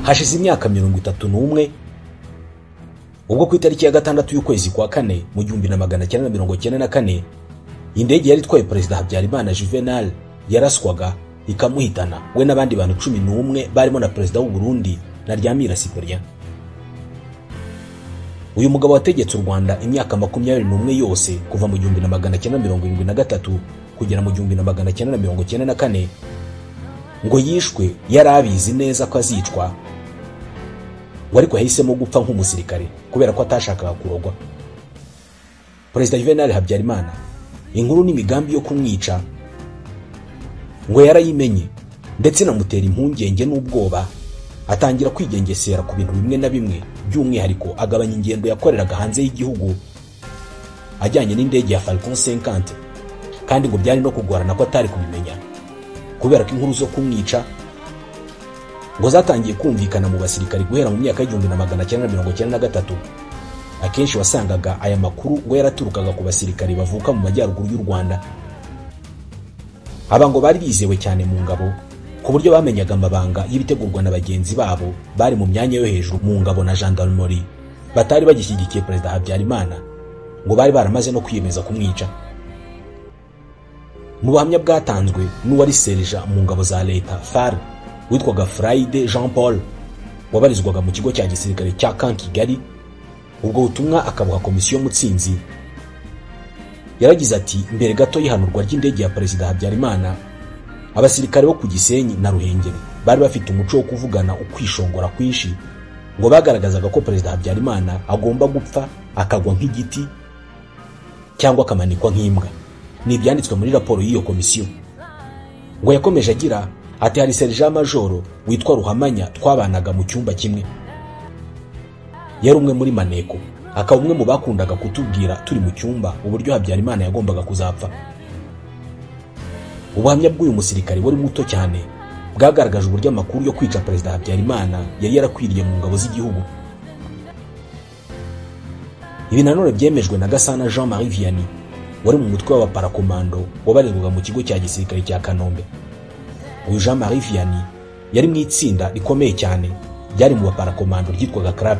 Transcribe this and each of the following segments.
Hashize imyaka 31 ubwo ku itariki ya 6 y'ukwezi kwa 4 mu 1994 indege yari itwaye Perezida Habyarimana Juvenal yaraswaga ikamuhitana we n'abandi bantu 11 barimo na Perezida w'u Burundi na Ntaryamira Cyprien. Uyu mugabo wategetse u Rwanda imyaka 21 yose kuva mu 1973 kugera mu 1994 ngo yishwe yarabizi neza ko azicwa, ngo ariko yahisemo gupfa nk'umusirikare kubera ko atashakaga kurogwa. Perezida Juvenal Habyarimana inkuru n'imigambi yo kumwica ngo yarayimenye ndetse namutera impungenge n'ubwoba, atangira kwigengesera ku bintu bimwe na bimwe, by'umwihariko agabanya ingendo yakoreraga hanze y'igihugu ajyanye n'indege ya Falcon 50, kandi ngo byari no kugorana ko atari kubimenya kubera ko inkuru zo kumwica ngo zatangiye kumvikana mu basirikari guhera mu myaka y'1993. Akenshi wasangaga aya makuru ngo yaraturukaga ku basirikari bavuka mu majyaruguru y'u Rwanda. Aba ngo bari bizewe cyane mu ngabo ku buryo bamenyaga amabanga y'ibitegurwa na bagenzi babo bari mu myanya yo hejuru mu ngabo na gendarmerie batari bagishyigikiye Perezida Habyarimana, ngo bari baramaze no kwiyemeza kumwica. Mu buhamya bwatanzwe n'uwari serija mu ngabo za leta FAR witwaga Friday Jean Paul wabarizwaga mu kigo cya gisirikare cya Camp Kigali, ubwo butumwa akabuha komisiyo Mutsinzi, yaragize ati: mbere gato y'ihanurwa ry'indege ya Perezida Habyarimana, abasirikare bo ku Gisenyi na Ruhengeri bari bafite umuco wo kuvugana ukwishongora kwinshi, ngo bagaragazaga ko Perezida Habyarimana agomba gupfa akagwa nk'igiti cyangwa akamanikwa nk'imbwa. Ni ibyanditswe muri raporo y'iyo komisiyo. Ngo yakomeje agira ati: hari Sergeant Major witwa Ruhamanya twabanaga mu cyumba kimwe, yari umwe muri maneko, akaba umwe mu bakundaga kutubwira turi mu cyumba uburyo Habyarimana yagombaga kuzapfa. Ubuhamya bw'uyu musirikare wari muto cyane bwagaragaje uburyo amakuru yo kwica Perezida Habyarimana yari yarakwiriye mu ngabo z'igihugu. Ibi nanone byemejwe na Gasana Jean Marie Vianney wari mu mutwe w'abaparakomando wabarizwaga mu kigo cya gisirikare cya Kanombe. Uyu Jean Marie Vianney yari mu itsinda rikomeye cyane ryari mu baparakomando ryitwaga CRAP.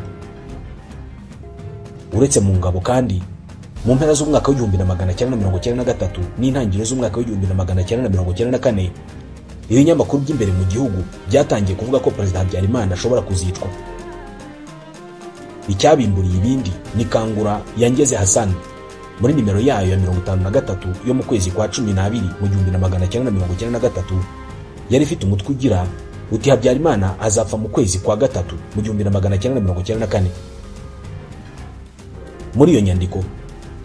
Uretse mu ngabo kandi, mu mpera z'umwaka w'1993 n'intangiriro z'umwaka w'1994, ibinyamakuru by'imbere mu gihugu byatangiye kuvuga ko Perezida Habyarimana ashobora kuzicwa. Icyabimburiye ibindi ni Kangura ya Ngeze Hassan muri nimero yayo ya 53 yo mu kwezi kwa 12 mu 1993 yari ifite umutwe ugira uti: Habyarimana azapfa mu kwezi kwa 3 mu 1994. Muri iyo nyandiko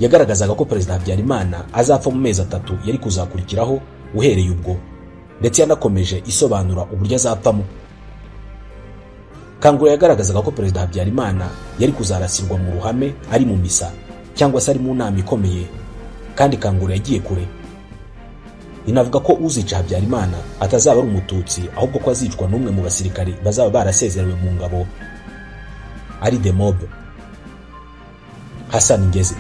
yagaragazaga ko Perezida Habyarimana azapfa mu mezi 3 yari kuzakurikiraho uhereye ubwo, ndetse yanakomeje isobanura uburyo azapfamo. Kangura yagaragazaga ko Perezida Habyarimana yari kuzarasirwa mu ruhame ari mu misa cyangwa se ari mu nama ikomeye, kandi Kangura yagiye kure inavuga ko uzica Habyarimana atazaba ari umututsi, ahubwo ko azicwa n'umwe mu basirikari bazaba barasezerewe mu ngabo ari demob. Hassan Ngeze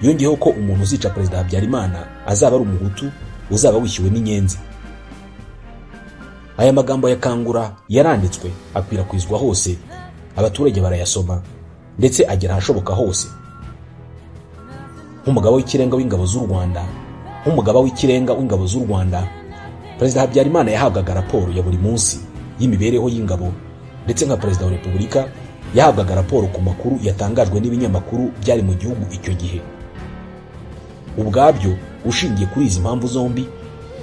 yongeyeho ko umuntu uzica Perezida Habyarimana azaba ari umuhutu uzaba wishyuwe n'inyenzi. Aya magambo ya Kangura yaranditswe akwirakwizwa hose, abaturage barayasoma ndetse agera ahashoboka hose. Nk'umugaba w'ikirenga w'ingabo z'u Rwanda, nk'umugaba w'ikirenga w'ingabo z'u Rwanda, Perezida Habyarimana yahabwaga raporo ya buri munsi y'imibereho y'ingabo, ndetse nka Perezida wa Repubulika yahabwaga raporo ku makuru yatangajwe n'ibinyamakuru byari mu gihugu icyo gihe. Ubwabyo ushingiye kuri izi mpamvu zombi,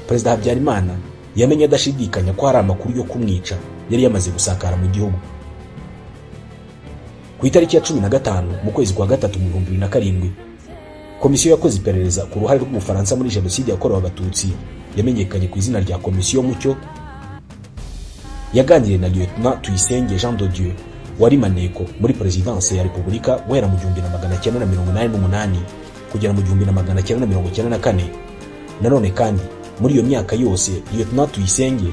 Perezida Habyarimana yamenye adashidikanya ko hari amakuru yo kumwica yari yamaze gusakara mu gihugu. Ku itariki ya 15 mu kwezi kwa 3 mu 2007, komisiyo yakoze iperereza ku ruhare rw'Ubufaransa muri Jenoside yakorewe Abatutsi yamenyekanye ku izina rya Komisiyo Mucyo, yaganiriye na Lieutenant Tuyisenge Jean de Dieu wari maneko muri Perezidanse ya Repubulika guhera mu 1988 kugera mu 1994. Nanone kandi muri iyo myaka yose Lieutenant Tuyisenge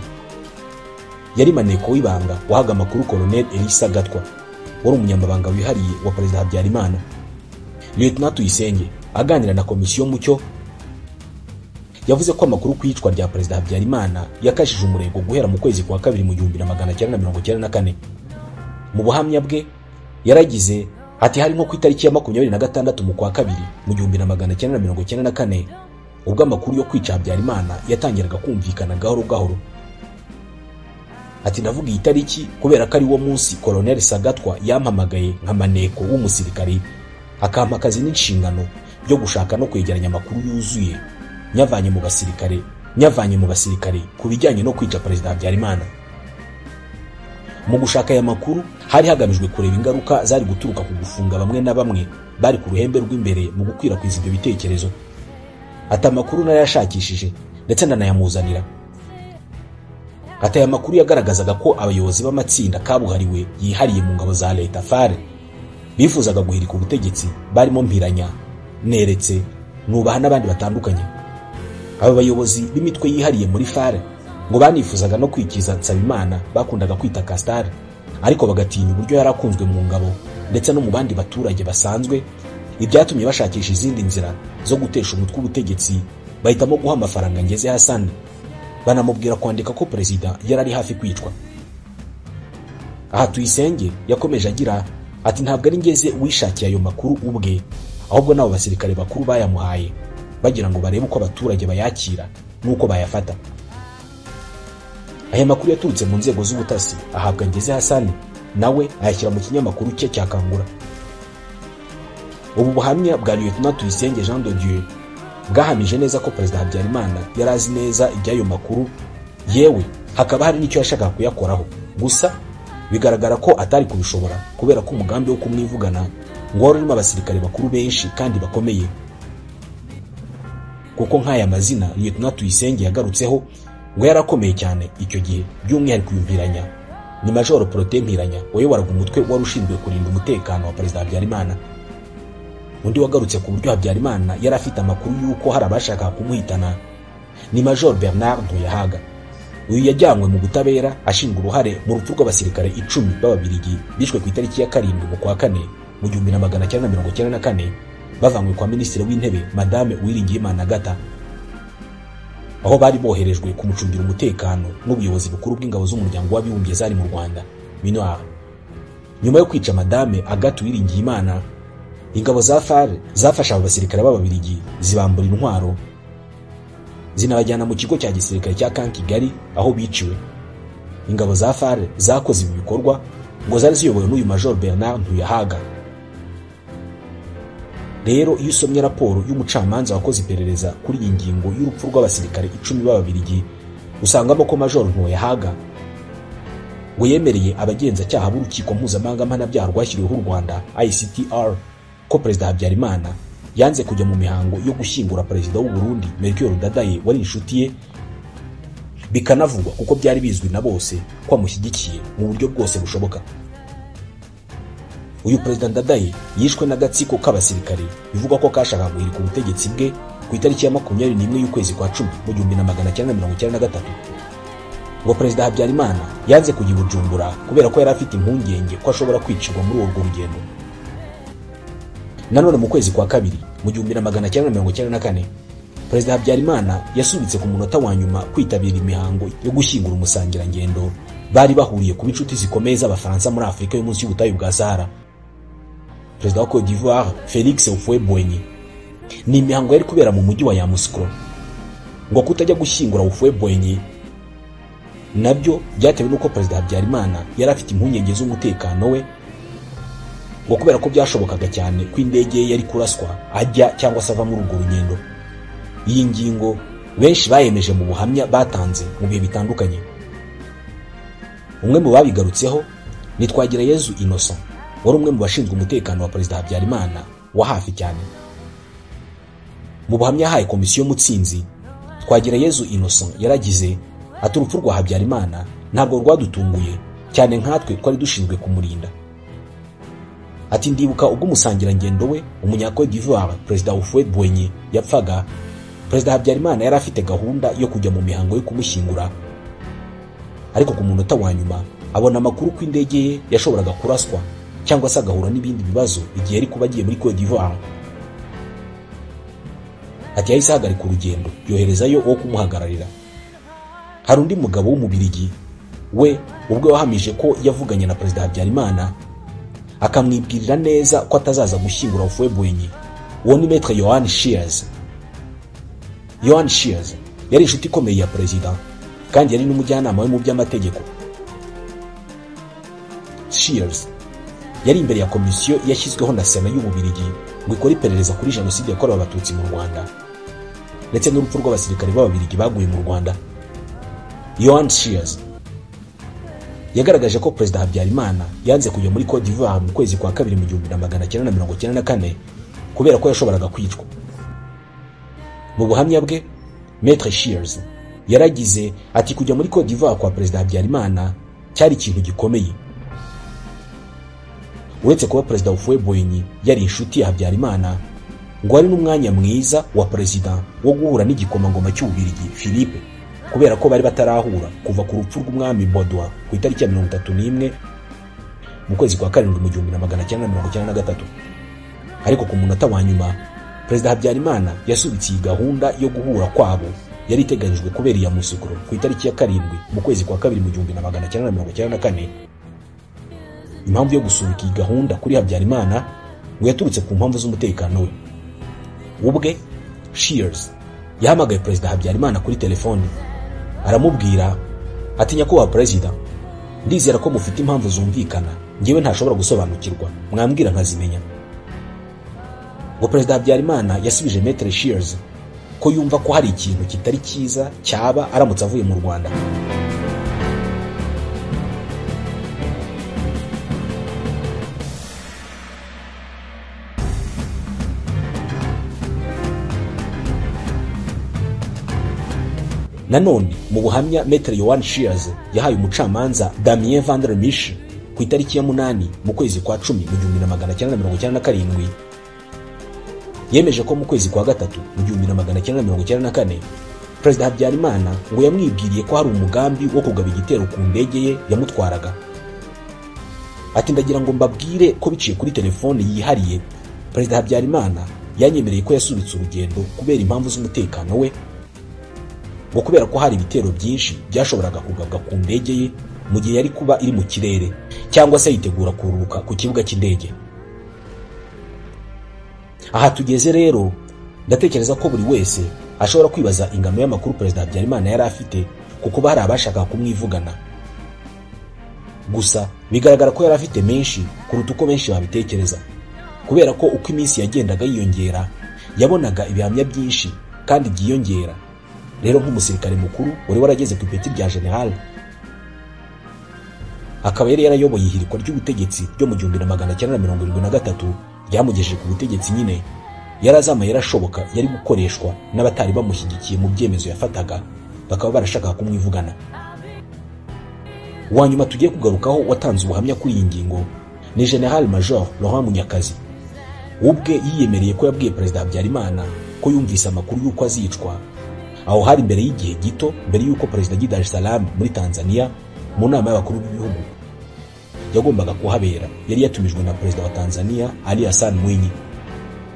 yari maneko w'ibanga wahaga amakuru Colonel Elisa Gatwa wari umunyamabanga wihariye wa Perezida Habyarimana. Lieutenant Tuyisenge aganira na Komisiyo Mucyo yavuze ko amakuru ku iyicwa rya Perezida Habyarimana yakajije umurego guhera mu kwezi kwa 2 mu 1994. Mu buhamya bwe yaragize ati hari nko ku itariki ya 26 mu kwa kabiri mu 1994 ubwo amakuru yo kwica Habyarimana yatangiraga kumvikana gahoro gahoro. Ati ndavuga iyi tariki kubera ko ari wo munsi Colonel Sagatwa yampamagaye nka maneko w'umusirikari, akampa akazi n'inshingano byo gushaka no kwegeranya amakuru yuzuye nyavanye mu basirikare ku bijyanye no kwica Perezida Habyarimana. Mu gushaka aya makuru hari hagamijwe kureba ingaruka zari guturuka ku gufunga bamwe na bamwe bari ku ruhembe rw'imbere mu gukwirakwiza ibyo bitekerezo. Ati amakuru narayashakishije ndetse ndanayamuzanira. Ati aya makuru yagaragazaga ko abayobozi b'amatsinda kabuhariwe yihariye mu ngabo za leta FARE bifuzaga guhirika ubutegetsi barimo Mpiranya, Neretse, Nubaha n'abandi batandukanye. Aba bayobozi b'imitwe yihariye muri FARE ngo banifuzaga no kwikiza Nsabimana bakundaga kwita Castar, ariko bagatinya uburyo yarakunzwe mu ngabo ndetse no mu bandi baturage basanzwe, ibyatumye bashakisha izindi nzira zo gutesha umutwe ubutegetsi, bahitamo guha amafaranga Ngeze Hassan, banamubwira kwandika ko perezida yarari hafi kwicwa. Aha Tuyisenge yakomeje agira ati ntabwo ari Ngeze wishakiye ayo makuru ubwe, ahubwo nabo basirikare bakuru bayamuhaye bagira ngo barebe uko abaturage bayakira nuko bayafata. Aya makuru yaturutse mu nzego z'ubutasi ahabwa Ngeze Hassan, nawe ayashyira mu kinyamakuru cye cya Kangura. Ubu buhamya bwa Lieutenant Tuyisenge Jean de Dieu bwahamije neza ko Perezida Habyarimana yari azi neza iby'ayo makuru, yewe hakaba hari n'icyo yashakaga kuyakoraho, gusa bigaragara ko atari kubishobora kubera ko umugambi wo kumwivugana ngo wari urimo abasirikare bakuru benshi kandi bakomeye, kuko nk'aya mazina Lieutenant Tuyisenge yagarutseho ngo yarakomeye cyane icyo gihe, by'umwihariko uyu Mpiranya ni Major Protais Mpiranya wayoboraga umutwe wari ushinzwe kurinda umutekano wa Perezida Habyarimana. Undi wagarutse ku buryo Habyarimana yari afite amakuru y'uko hari abashaka kumuhitana ni Major Bernard Ntuyahaga. Uyu yajyanywe mu butabera ashinjwa uruhare mu rupfu rw'abasirikare 10 b'Ababiligi bishwe ku itariki ya 7 mu kwa 4 mu 1994 bavanywe kwa Minisitiri w'Intebe Madame Uwiringiyimana Agatha, aho bari boherejwe kumucungira umutekano n'ubuyobozi bukuru bw'ingabo z'umuryango w'abibumbye zari mu Rwanda MINUAR. Nyuma yo kwica Madame Agathe Uwiringiyimana, ingabo za FARE zafashe abo basirikare b'Ababiligi zibambura intwaro zinabajyana mu kigo cya gisirikare cya Camp Kigali aho biciwe. Ingabo za FARE zakoze ibi bikorwa ngo zari ziyobowe n'uyu Major Bernard Ntuyahaga. Rero iyo usomye raporo y'umucamanza wakoze iperereza kuri iyi ngingo y'urupfu rw'abasirikare 10 b'Ababiligi, usangamo ko Major Ntuyahaga ngo yemereye abagenzacyaha b'urukiko mpuzamahanga mpanabyaha rwashyiriweho u Rwanda ICTR ko Perezida Habyarimana yanze kujya mu mihango yo gushyingura Perezida w'u Burundi Melchior Ndadaye wari inshuti ye, bikanavugwa kuko byari bizwi na bose ko amushyigikiye mu buryo bwose bushoboka. Uyu Perezida Ndadaye yishwe n'agatsiko k'abasirikare bivugwa ko kashaka guhirika ubutegetsi bwe ku itariki ya 21 y'ukwezi kwa 10 mu 1993. Ngo Perezida Habyarimana yanze kujya i Bujumbura kubera ko yari afite impungenge ko ashobora kwicirwa muri urwo rugendo. Nanone mu kwezi kwa kabiri mu 1994 Perezida Habyarimana yasubitse ku munota wa nyuma kwitabira imihango yo gushyingura umusangirangendo bari bahuriye kuba inshuti zikomeye z'Abafaransa muri Afurika yo munsi y'ubutayu bwa Sahara, Perezida wa Côte d'Ivoire Félix Houphouët-Boigny. Ni imihango yari kubera mu mujyi wa Yamoussoukro. Ngo kutajya gushyingura Houphouët-Boigny nabyo byatewe n'uko Perezida Habyarimana yari afite impungenge z'umutekano we, ngo kubera ko byashobokaga cyane ko indege ye yari kuraswa ajya cyangwa se ava muri urwo rugendo. Iyi ngingo benshi bayemeje mu buhamya batanze mu bihe bitandukanye. Umwe mu babigarutseho ni Twagirayezu Innocent, wari umwe mu bashinzwe umutekano wa Perezida Habyarimana wa hafi cyane. Mu buhamya yahaye komisiyo Mutsinzi, Twagirayezu Innocent yaragize ati urupfu rwa Habyarimana ntabwo rwadutunguye cyane nkatwe twari dushinzwe kumurinda. Ati ndibuka ubwo umusangirangendo we umunya Côte d'Ivoire Perezida Houphouët-Boigny yapfaga, Perezida Habyarimana yari afite gahunda yo kujya mu mihango yo kumushyingura, ariko ku munota wa nyuma abona amakuru ko indege ye yashoboraga kuraswa cyangwa se agahura n'ibindi bibazo igihe yari kuba agiye muri Côte d'Ivoire. Ati yahise ahagarika urugendo yoherezayo uwo kumuhagararira. Hari undi mugabo w'umubirigi We ubwo wahamije ko yavuganye na Perezida Habyarimana akamwibwirira neza ko atazaza gushyingura Houphouët-Boigny, uwo ni Maître Johan Shears. Johan Shears yari inshuti ikomeye ya Perezida kandi yari n'umujyanama we mu by'amategeko. Shears yari imbere ya komisiyo yashyizweho na Sena y'Ububiligi ngo ikore iperereza kuri jenoside yakorewe Abatutsi mu Rwanda ndetse n'urupfu rw'abasirikare b'Ababiligi baguye mu Rwanda. Johan Shears yagaragaje ko Perezida Habyarimana yanze kujya muri Cote d'Ivoire mu kwezi kwa kabiri mu 1994 kubera ko yashoboraga kwicwa. Mu buhamya bwe, Maître Shears yaragize ati kujya muri Cote d'Ivoire kwa Perezida Habyarimana cyari ikintu gikomeye. Uretse kuba Perezida Houphouët-Boigny yari inshuti ya Habyarimana, ngo ari n'umwanya mwiza wa Perezida wo guhura n'igikomangoma cy'Ububiligi Philippe, kubera ko bari batarahura kuva ku rupfu rw'umwami Baudouin ku itariki ya 31 mu kwezi kwa karindwi mu 1993. Ariko ku munota wa nyuma Perezida Habyarimana yasubitse iyi gahunda yo guhura kwabo yari iteganyijwe kubera iya Musukuro ku itariki ya 7 mu kwezi kwa kabiri mu 1994. Impamvu yo gusubika iyi gahunda kuri Habyarimana ngo yaturutse ku mpamvu z'umutekano we. Ubwe Shears yahamagaye Perezida Habyarimana kuri telefone aramubwira ati nyakubahwa Perezida, ndizera ko mufite impamvu zumvikana ngewe ntashobora gusobanukirwa, mwambwira nkazimenya. Ngo Perezida Habyarimana yasubije Maître Shears ko yumva ko hari ikintu kitari cyiza cyaba aramutse avuye mu Rwanda. Nanone mu buhamya Maître Johan Shears yahaye umucamanza Damien van der Misch ku itariki ya 8 mu kwezi kwa 10 mu 1997, yemeje ko mu kwezi kwa gatatu mu 1994 Perezida Habyarimana ngo yamwibwiriye ko hari umugambi wo kugaba igitero ku ndege ye yamutwaraga. Ati ndagira ngo mbabwire ko biciye kuri telefone yihariye Perezida Habyarimana yanyemereye ko yasubitse urugendo kubera impamvu z'umutekano we, ngo kubera ko hari ibitero byinshi byashoboraga kugabwa ku ndege ye mu gihe yari kuba iri mu kirere cyangwa se yitegura kururuka ku kibuga cy'indege. Aha tugeze rero, ndatekereza ko buri wese ashobora kwibaza ingano y'amakuru Perezida Habyarimana yari afite kuko bari abashaka kumwivugana. Gusa bigaragara ko yari afite menshi kuruta uko benshi babitekereza, kubera ko uko iminsi yagendaga yiyongera yabonaga ibihamya byinshi kandi byiyongera. Rero nk'umusirikare mukuru wari warageze ku ipeti rya general, akaba yari yarayoboye ihirikwa ry'ubutegetsi ryo mu 1973 ryamugejeje ku butegetsi nyine, yarazamaye yarashoboka yari gukoreshwa n'abatari bamushyigikiye mu byemezo yafataga, bakaba barashaka kumwivugana. Uwa nyuma tugiye kugarukaho watanze ubuhamya kuri iyi ngingo ni General Major Laurent Munyakazi. Ubwe yiyemereye ko yabwiye Perezida Habyarimana ko yumvise amakuru y'uko azicwa, aho hari mbere y'igihe gito mbere y'uko Perezida ajya Dar es Salaam muri Tanzania mu nama y'abakuru b'ibihugu yagombaga kuhabera, yari yatumijwe na Perezida wa Tanzania Ali Hassan Mwinyi.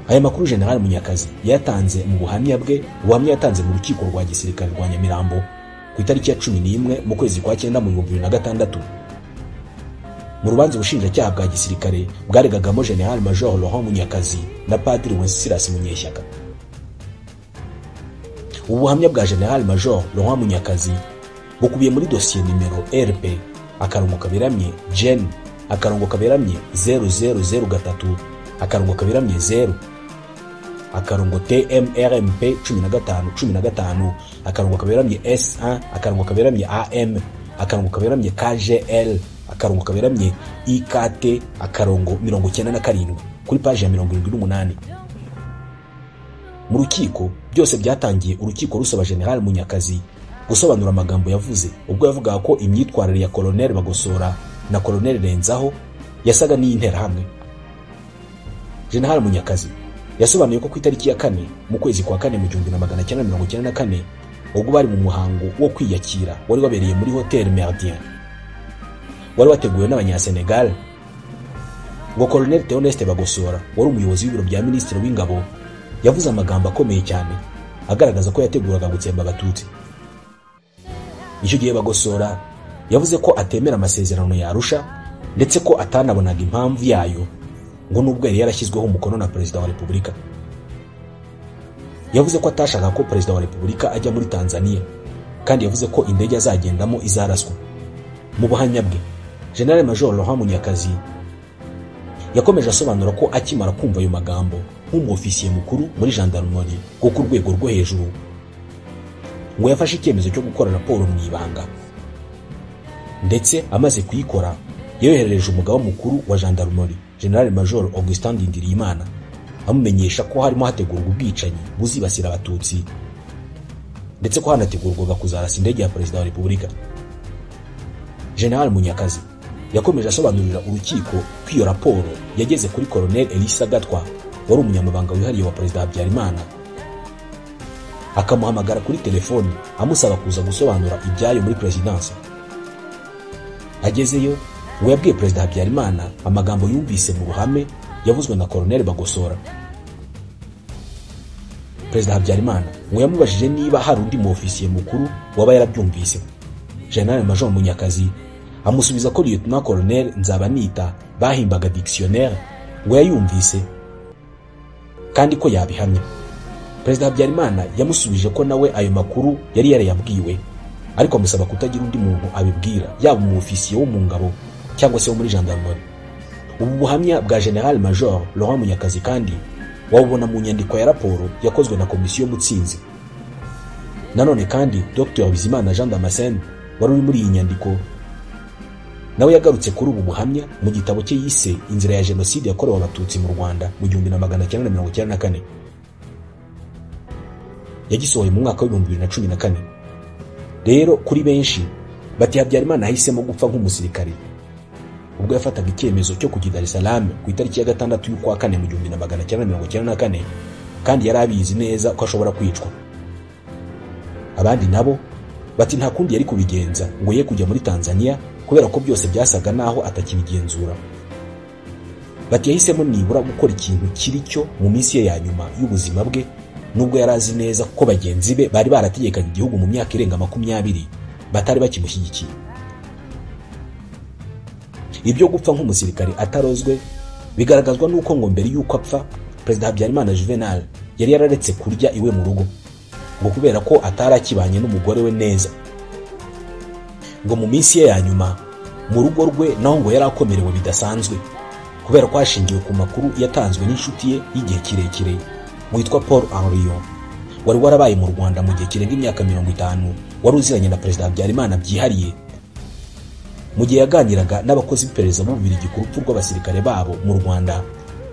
Aya makuru General Munyakazi yatanze mu buhamya bwe, ubuhamya yatanze mu rukiko rwa gisirikare rwa Nyamirambo ku itariki ya 11 mu kwezi kwa 9 mu 2006. Mu rubanza ubushinjacyaha bwa gisirikare bwaregagamo General Major Laurent Munyakazi na Padiri Wenceslas Munyeshyaka. Ubuhamya bwa General Major Laurent Munyakazi bukubiye muri dosiye nimero RP akarongo kaberamye Gen akarongo kaberamye 0003 akarongo kaberamye 0 akarongo TMRMP 15 15 akarongo kaberamye S1 akarongo kaberamye AM akarongo kaberamye KGL akarongo kaberamye IKT akarongo 97 kuri page ya 78. Mu rukiko byose byatangiye urukiko rusaba General Munyakazi gusobanura amagambo yavuze ubwo yavugaga ko imyitwarire ya Colonel Bagosora na Colonel Renzaho yasaga n'iy'interahamwe. General Munyakazi yasobanuye ko ku itariki ya 4 mu kwezi kwa 4 mu 1994 ubwo bari mu muhango wo kwiyakira wari wabereye muri Hotel Merdien wari wateguwe n'abanyasenegal, ngo Colonel Theoneste Bagosora wari umuyobozi w'ibiro bya Minisitiri w'Ingabo yavuze amagambo akomeye cyane agaragaza ko yateguraga gutsemba Abatutsi. Icyo gihe Bagosora Yavuze ko atemera amasezerano ya Arusha ndetse ko atanabonaga impamvu yayo, ngo nubwo yari yarashyizweho umukono na Perezida wa Repubulika. Yavuze ko atashaka ko Perezida wa Repubulika ajya muri Tanzania, kandi yavuze ko indege azagendamo izaraswa. Mu buhamya bwe, General Major Laurent Munyakazi yakomeje asobanura ko akimara kumva ayo magambo nk'umwofisiye mukuru muri gendarmerie wo ku rwego rwo hejuru, ngo yafashe icyemezo cyo gukora raporo mu ibanga, ndetse amaze kuyikora yoherereje umugaba mukuru wa gendarmerie General Major Augustin Ndindiriyimana, amumenyesha ko harimo hategurwa ubwicanyi buzibasira Abatutsi, ndetse ko hanategurwaga kuzarasa indege ya Perezida wa Repubulika. General Munyakazi yakomeje asobanurira urukiko ko iyo raporo yageze kuri Colonel Elisa Gatwa wari umunyamabanga wihariye wa Perezida Habyarimana, akamuhamagara kuri telefoni amusaba kuza gusobanura ibyayo muri Perezidansi. Agezeyo ngo yabwiye Perezida Habyarimana amagambo yumvise mu ruhame yavuzwe na Colonel Bagosora. Perezida Habyarimana ngo yamubajije niba hari undi mu ofisiye mukuru waba yarabyumvise. General Major Munyakazi amusubiza ko Lieutenant Colonel Nzabanita bahimbaga dictionnaire ngo yayumvise kandi ko yabihamya. Perezida Habyarimana yamusubije ko nawe ayo makuru yari yarayabwiwe, ariko amusaba kutagira undi muntu abibwira, yaba umu ofisiye wo mu ngabo cyangwa se wo muri gendarmerie. Ubu buhamya bwa General Major Laurent Munyakazi kandi wabubona mu nyandiko ya raporo yakozwe na Komisiyo Mutsinzi. Nanone kandi Dr Bizimana Jean Damascene wari uri muri iyi nyandiko nawe yagarutse kuri ubu buhamya mu gitabo cye yise Inzira ya Jenoside yakorewe Abatutsi mu Rwanda mu 1994. Yagisohoye mu mwaka wa 2014. Rero kuri benshi bati Habyarimana ahisemo gupfa nk'umusirikare ubwo yafataga icyemezo cyo kujya Dar es Salaam ku itariki ya 6 y'ukwa 4 mu 1994, kandi yari abizi neza ko ashobora kwicwa. Abandi nabo bati nta kundi yari kubigenza ngo ye kujya muri Tanzania kubera ko byose byasaga naho atakibigenzura. Bati yahisemo nibura gukora ikintu kiri cyo mu minsi ye ya nyuma y'ubuzima bwe, nubwo yari azi neza ko bagenzi be bari barategekanye igihugu mu myaka irenga 20 batari bakimushyigikiye. Ibyo gupfa nk'umusirikare atarozwe bigaragazwa nuko ngo mbere y'uko apfa Perezida Habyarimana Juvenal yari yararetse kurya iwe mu rugo, ngo kubera ko atarakibanye n'umugore we neza. Ngo mu minsi ye ya nyuma mu rugo rwe naho ngo yari akomerewe bidasanzwe, kubera ko hashingiwe ku makuru yatanzwe n'inshuti ye y'igihe kirekire witwa Paul Henriot, wari warabaye mu Rwanda mu gihe kirenga imyaka 50, wari uziranye na Perezida Habyarimana byihariye. Mu gihe yaganiraga n'abakozi b'iperereza b'Ububiligi ku rupfu rw'abasirikare babo mu Rwanda,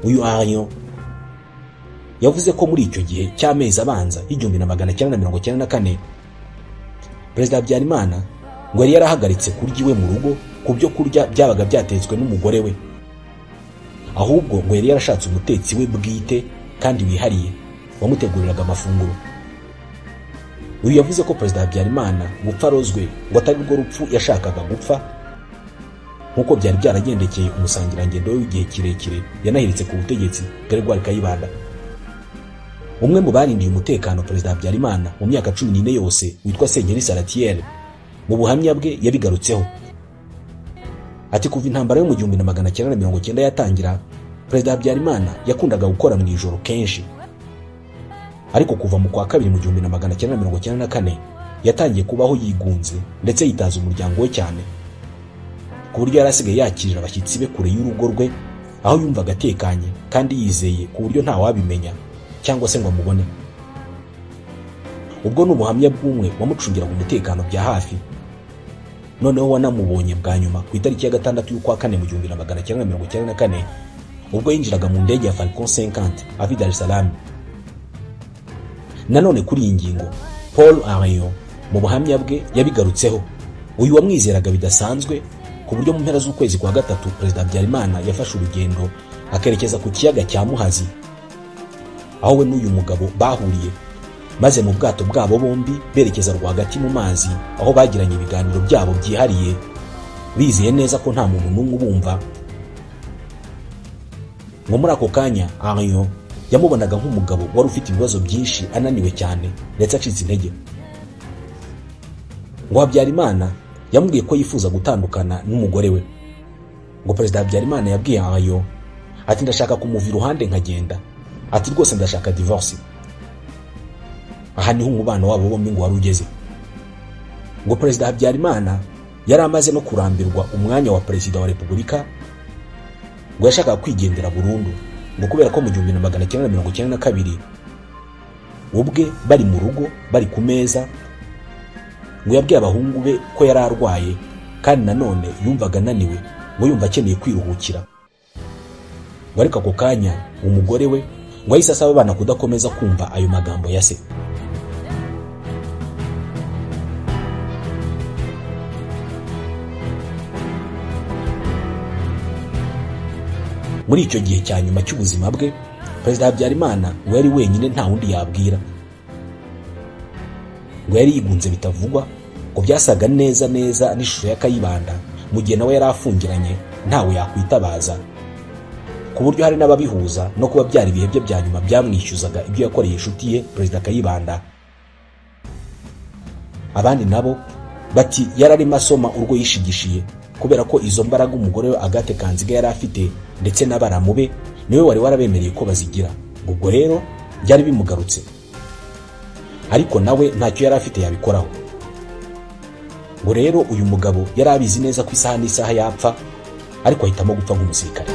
uyu Henriot yavuze ko muri icyo gihe cy'amezi abanza y'1994 Perezida Habyarimana ngo yari yarahagaritse kurya iwe mu rugo ku byo kurya byabaga byatetswe n'umugore we, ahubwo ngo yari yarashatse umutetsi we bwite kandi wihariye wamuteguriraga amafunguro. Uyu yavuze ko Perezida Habyarimana gupfa arozwe ngo atari rwo rupfu yashakaga gupfa, nkuko byari byaragendekeye umusangirangendo we w'igihe kirekire yanahiritse ku butegetsi Gregoire Kayibanda. Umwe mu barindiye umutekano Perezida Habyarimana mu myaka 14 yose witwa Senkeri Salatiel, mu buhamya bwe yabigarutseho. Ati kuva intambara yo mu 1990 yatangira, Perezida Habyarimana yakundaga gukora mu ijoro kenshi, ariko kuva mu kwa kabiri mu 1994 yatangiye kubaho yigunze ndetse yitaza umuryango we cyane, ku buryo yari asigaye yakirira abashyitsi be kure y'urugo rwe, aho yumvaga atekanye kandi yizeye ku buryo nta wabimenya cyangwa se ngo amubone. Ubwo ni ubuhamya bw'umwe wamucungiraga umutekano bya hafi, noneho wanamubonye bwa nyuma ku itariki ya 6 y'ukwa 4 mu 1994 ubwo yinjiraga mu ndege ya Falcon 50 ava i Dar es Salaam. Nanone kuri iyi ngingo Paul Henriot mu buhamya bwe yabigarutseho. Uyu wamwizeraga bidasanzwe ku buryo mu mpera z'ukwezi kwa 3 Perezida Habyarimana yafashe urugendo akerekeza ku kiyaga cya Muhazi, aho we n'uyu mugabo bahuriye, maze mu bwato bwabo bombi berekeza rwagati mu mazi, aho bagiranye ibiganiro byabo byihariye bizeye neza ko nta muntu n'umwe ubumva. Ngo muri ako kanya Henriot yamubonaga nk'umugabo wari ufite ibibazo byinshi, ananiwe cyane ndetse acitse intege. Ngo Habyarimana yamubwiye ko yifuza gutandukana n'umugore we. Ngo Perezida Habyarimana yabwiye Henriot ati ndashaka kumuva iruhande nkagenda, ati rwose ndashaka divorce. Aha niho umubano wabo bombi ngo wari ugeze. Ngo Perezida Habyarimana yari amaze no kurambirwa umwanya wa Perezida wa Repubulika, ngo yashakaga kwigendera burundu, ngo kubera ko mu 1992 ubwe bari mu rugo bari ku meza, ngo yabwiye abahungu be ko yari arwaye kandi nanone yumvaga ananiwe, ngo yumva akeneye kwiruhukira. Ngo ariko ako kanya umugore we ngo yahise asaba abana kudakomeza kumva ayo magambo ya se. Muri icyo gihe cya nyuma cy'ubuzima bwe, Perezida Habyarimana ngo yari wenyine, nta wundi yabwira. Ngo yari yigunze bitavugwa, ngo byasaga neza neza n'ishusho ya Kayibanda mu gihe nawe yari afungiranye ntawe yakwitabaza, ku buryo hari n'ababihuza no kuba byari ibihe bye bya nyuma byamwishyuzaga ibyo yakoreye inshuti ye Perezida Kayibanda. Abandi nabo bati yararimo asoma urwo yishigishiye, kubera ko izo mbaraga umugore we Agathe Kanziga yari afite ndetse n'abaramu be niwe wari warabemereye ko bazigira. Ubwo rero byari bimugarutse, ariko nawe ntacyo yari afite yabikoraho. Ngo rero uyu mugabo yari abizi neza ko isaha n'isaha yapfa, ariko ahitamo gupfa nk'umusirikare.